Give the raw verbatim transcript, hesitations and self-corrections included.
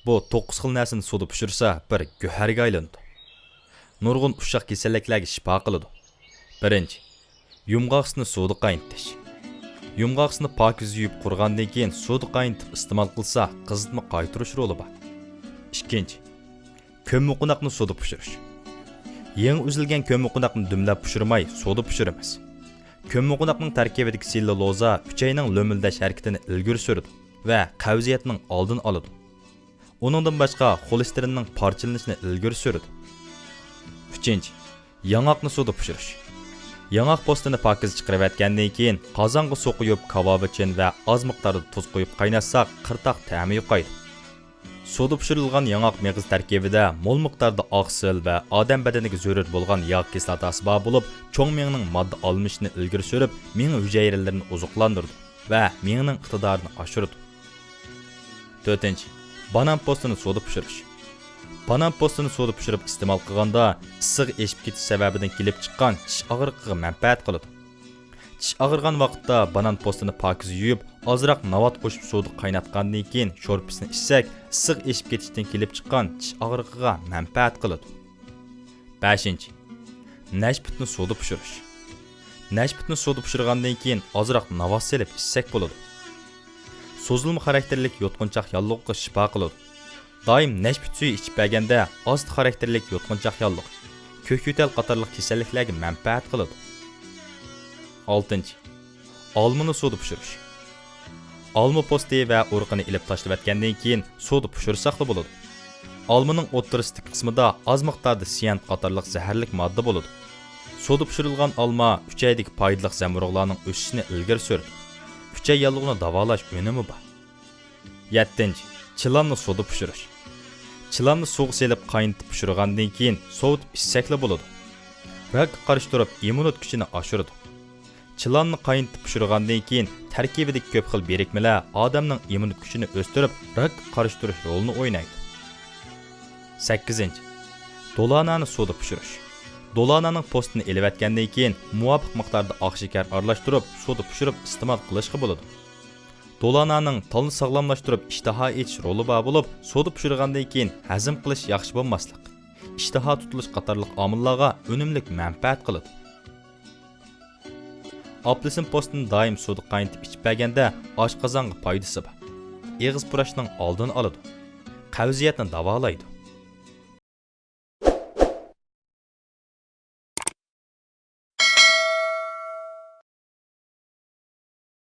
بۇ توققۇز خىل نەرسىنى سۇدا پىشۇرسا، بىر گۆھەرگە ئايلىنىدۇ. نۇرغۇن ئۇششاق كېسەللىكلەرگە شىپا قىلىدۇ. بىرىنچى، يۇمغاق سۈتىنى سۇدا قاينىتىش. يۇمغاق سۈتىنى پاكىز يۇيۇپ قۇرۇغاندىن كېيىن سۇدا قاينىتىپ ئىستېمال قىلسا، قىزىتما قايتۇرۇش رولى بار. ئىككىنچى، كۆممىقوناقنى سۇدا پىشۇرۇش. يېڭى ئۈزۈلگەن كۆممىقوناقنى دۈملەپ پىشۇرماي، سۇدا پىشۇرىمىز. كۆممىقوناقنىڭ تەركىبىدىكى سېللۇلوزا ئۈچەينىڭ لۆمۈلدەش ھەرىكىتىنى ئىلگىرى سۈرىدۇ ۋە قەۋزىيەتنىڭ ئالدىنى ئالىدۇ. ئۇنىڭدىن باشقا، خولېستېرىننىڭ پارچىلىنىشىنى ئىلگىرى سۈرىدۇ. ئۈچىنچى، ياڭاقنى سۇدا پىشۇرۇش. ياڭاق پوستىنى پاكىز چىقىرىۋەتكەندىن كېيىن، قازانغا سۇ قۇيۇپ، كاۋاۋىچىن ۋە ئاز مىقداردا تۇز قۇيۇپ قايناتساق، قىرتاق تەمى يوقايدۇ. سۇدا پىشۇرۇلغان ياڭاق مېغىز تەركىبىدە مول مىقداردا ئاقسىل ۋە ئادەم بەدىنىگە زۆرۈر بولغان ياغ كىسلاتاسى بار بولۇپ، چوڭ مېڭىنىڭ ماددا ئالمىشىشىنى ئىلگىرى سۈرۈپ، مېڭە ھۈجەيرىلىرىنى ئوزۇقلاندۇرىدۇ ۋە مېڭىنىڭ ئىقتىدارىنى ئاشۇرىدۇ. تۆتىنچى، بانان پوستىنى سۇدا پىشۇرۇش. بانان پوستىنى سۇدا پىشۇرۇپ ئىستېمال قىلغاندا، ئىسسىق ئېشىپ كېتىش سەۋەبىدىن كېلىپ چىققان چىش ئاغرىقىغا مەنپەئەت قىلىدۇ. چىش ئاغرىغان ۋاقىتتا بانان پوستىنى پاكىز يۇيۇپ، ئازراق ناۋات قوشۇپ سۇدا قايناتقاندىن كېيىن شورپىسىنى ئىچسەك، ئىسسىق ئېشىپ كېتىشتىن كېلىپ چىققان چىش ئاغرىقىغا مەنپەئەت قىلىدۇ. بەشىنچى، نەشپۈتنى سۇدا پىشۇرۇش. نەشپۈتنى سۇدا پىشۇرغاندىن كېيىن ئازراق ناۋات سېلىپ ئىچسەك بولىدۇ. سوزۇلما خاراكتېرلىك يوتقۇنچاق ياللۇغىغا شىپا قىلىدۇ. دائىم نەشپۈت سۈيى ئىچىپ بەرگەندە، ئاستا خاراكتېرلىك يوتقۇنچاق ياللۇغى، كۆك يۆتەل قاتارلىق كېسەللىكلەرگە مەنپەئەت قىلىدۇ. ئالتىنچى، ئالمىنى سۇدا پىشۇرۇش. ئالما پوستى ۋە ئۇرۇقىنى ئېلىپ تاشلىۋەتكەندىن كېيىن سۇدا پىشۇرساقلا بولىدۇ. ئالمىنىڭ ئوتتۇرىسىدىكى قىسمىدا ئاز مىقداردا سىيانىد قاتارلىق زەھەرلىك ماددا بولىدۇ. سۇدا پىشۇرۇلغان ئالما ئۈچەيدىكى پايدىلىق زەمبۇرۇغلارنىڭ ئۆسۈشىنى ئىلگىرى سۈرىدۇ. ئۈچەي ياللۇغىنى داۋالاش ئۈنۈمى بار. يەتتىنچى، چىلاننى سۇدا پىشۇرۇش. چىلاننى سۇغا سېلىپ قاينىتىپ پىشۇرغاندىن كېيىن سوۋۇتۇپ ئىچسەكلا بولىدۇ. راكقا قارشى تۇرۇپ، ئىممۇنىتېت كۈچىنى ئاشۇرىدۇ. چىلاننى قاينىتىپ پىشۇرغاندىن كېيىن تەركىبىدىكى كۆپ خىل بىرىكمىلەر ئادەمنىڭ ئىممۇنىتېت كۈچىنى ئۆستۈرۈپ، راكقا قارشى تۇرۇش رولىنى ئوينايدۇ. سەككىزىنچى، دولانانى سۇدا پىشۇرۇش. دولانانىڭ پوستىنى ئېلىۋەتكەندىن كېيىن مۇۋاپىق مىقداردا ئاق شېكەر ئارىلاشتۇرۇپ، سۇدا پىشۇرۇپ ئىستېمال قىلىشقا بولىدۇ. دولانانىڭ تالنى ساغلاملاشتۇرۇپ، ئىشتىھا ئېچىش رولى بار بولۇپ، سۇدا پىشۇرغاندىن كېيىن ھەزىم قىلىش ياخشى بولماسلىق، ئىشتىھا تۇتۇلۇش قاتارلىق ئامىللارغا ئۈنۈملۈك مەنپەئەت قىلىدۇ. ئاپېلسىن پوستىنى دائىم سۇدا قاينىتىپ ئىچىپ بەرگەندە، ئاشقازانغا پايدىسى بار. ئېغىز پۇراشنىڭ ئالدىنى ئالىدۇ. قەۋزىيەتنى داۋالايدۇ.